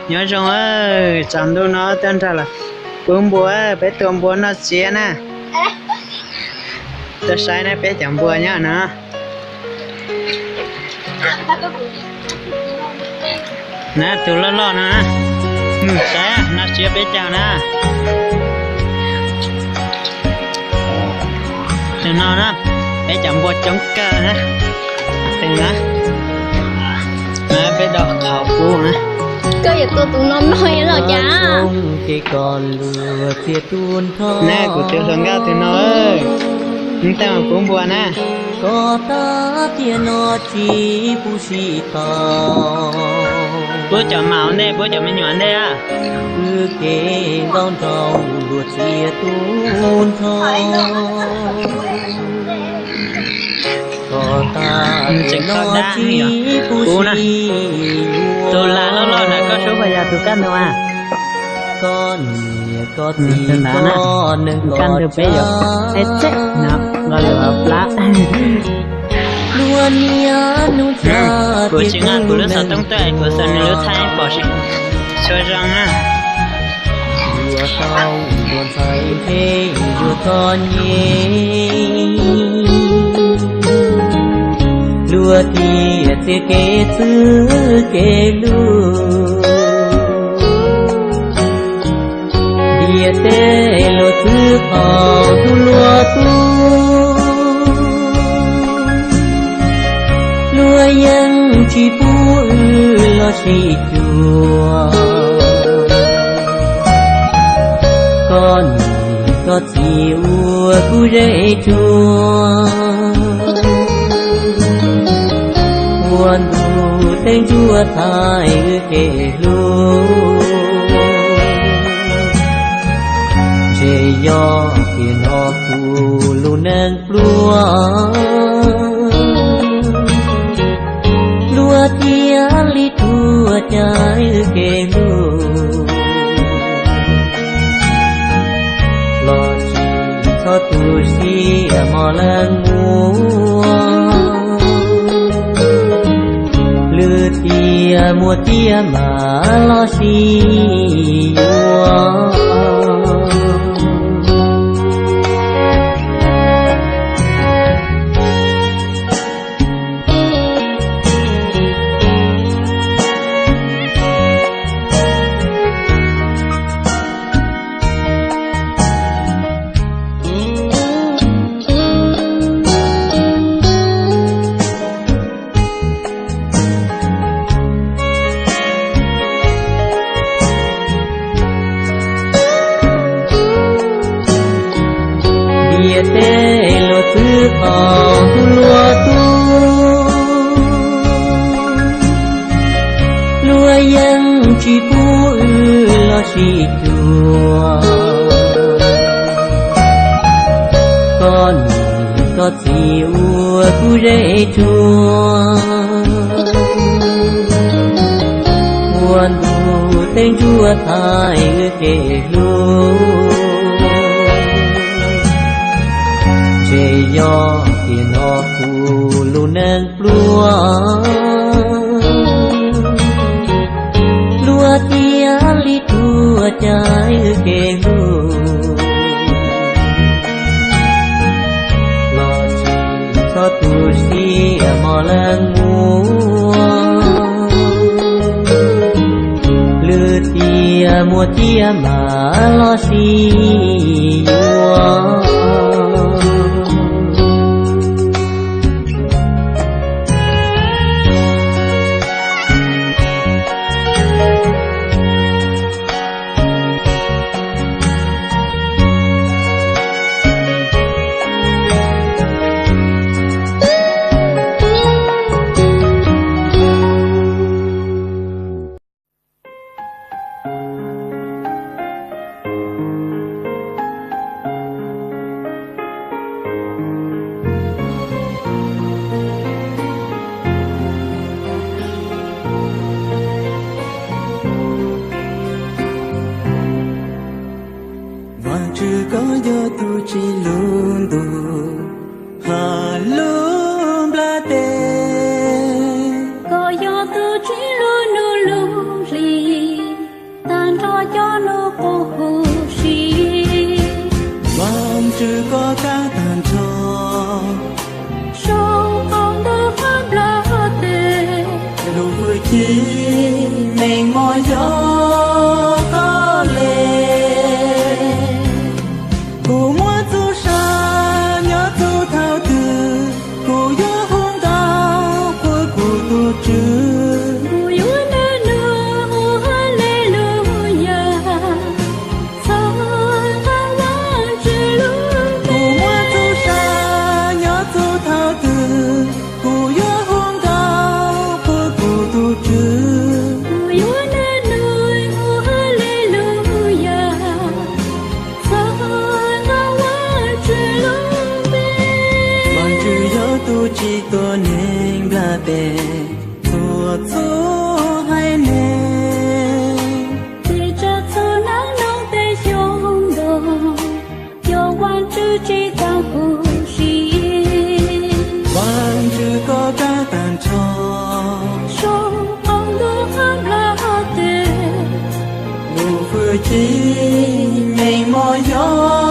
Nyob zoo, tsaus ntuj no tuaj nrog lawv pub npua, peb tua npua noj tsiab na. Tuaj saib na peb cov npua nyob no. Na tus loj loj no, mus saib noj tsiab peb caug na. Tus no na, peb cov npua coob kawg na. Tus na, peb do qhov pub na. Koj yuav tua tus no no los cas? Ces koj luag txiav tu nrho. Na kuv tus hluas nkauj tus no, neb tej mus pub npua na. Koj tab tias no tsis pub sib tau. Pub cov maum ntej, pub cov me nyuam ntej a. Wb kev nkauj nraug luag txiav tu nrho. Koj tab tias no tsis pub sib yuav. Tus lam loj loj ntawm koj sub puas yog tus kaj ntug a? Koj niam koj txiv koj neej koj tsav. Eb txeb no nqos lus plab. Luag niaj hnub txhaj kuv tsis nqa kuv lub xov tooj tuaj, kuv xav nws lub thaij pom tsis tshua zoo na. Yuav tau ntuas ntxhais ntshe yuav txom nyem. Luag tias txiav kev txwv kev lus, ntiaj teb luag txwv qhov tus luag tub. Luag yeej tsis pub wb los sib cuag. Koj niam koj txiv ua kuv zeb tsuag, ua ntu tej ntsuab thaij wb kev hlub. Ntshe yog tias no kuv lub neej pluag, luag thiaj li tuaj caij wb kev hlub. Los tsis txhob tu siab mos leej muag, lwm tiam muaj tiam mam los sib yuav. Ntiaj teb luag txwv qhov tus luag tub, luag yeej tsis pub wb los sib cuag. Koj niam koj txiv ua kuv zeb tsuag, ua ntu tej ntsuab thaij wb kev hlub. Ntshe yog tias no kuv lub neej pluag, luag thiaj li tuaj caij wb kev hlub. Los tsis txhob tu siab mos leej muag, lwm tiam muaj tiam mam los sib yuav. cov lus qhuab qhia siv. Vaajtswv koj kaab taag nrho, sau qhov ntawd huv nplawg twg, lug fwj ci meej mom yog koj le. Kuv muab txuj sa nyob txug thaum twg, kuv yuav hu nkauj qhuas kuv tug Tswv. Kuv yuav naj nug hu haleluyas txhua Vaajtswv lub npe. Kuv muab txuj sa nyob txug thaum twg, kuv yuav hu nkauj qhuas kuv tug Tswv. Kuv yuav naj nug hu haleluyas txhua Vaajtswv lub npe. Vaajtswv yog tug tsi tuab neeg nplaj teb txhua txhua haiv neeg, teb tsa txhua naj noog teb xyoo ntoog, yog Vaajtswv tsi taag huv si. Vaajtswv koj kaab taag nrho, sau qhov ntawd huv nplawg twg, lug fwj ci meej mom yog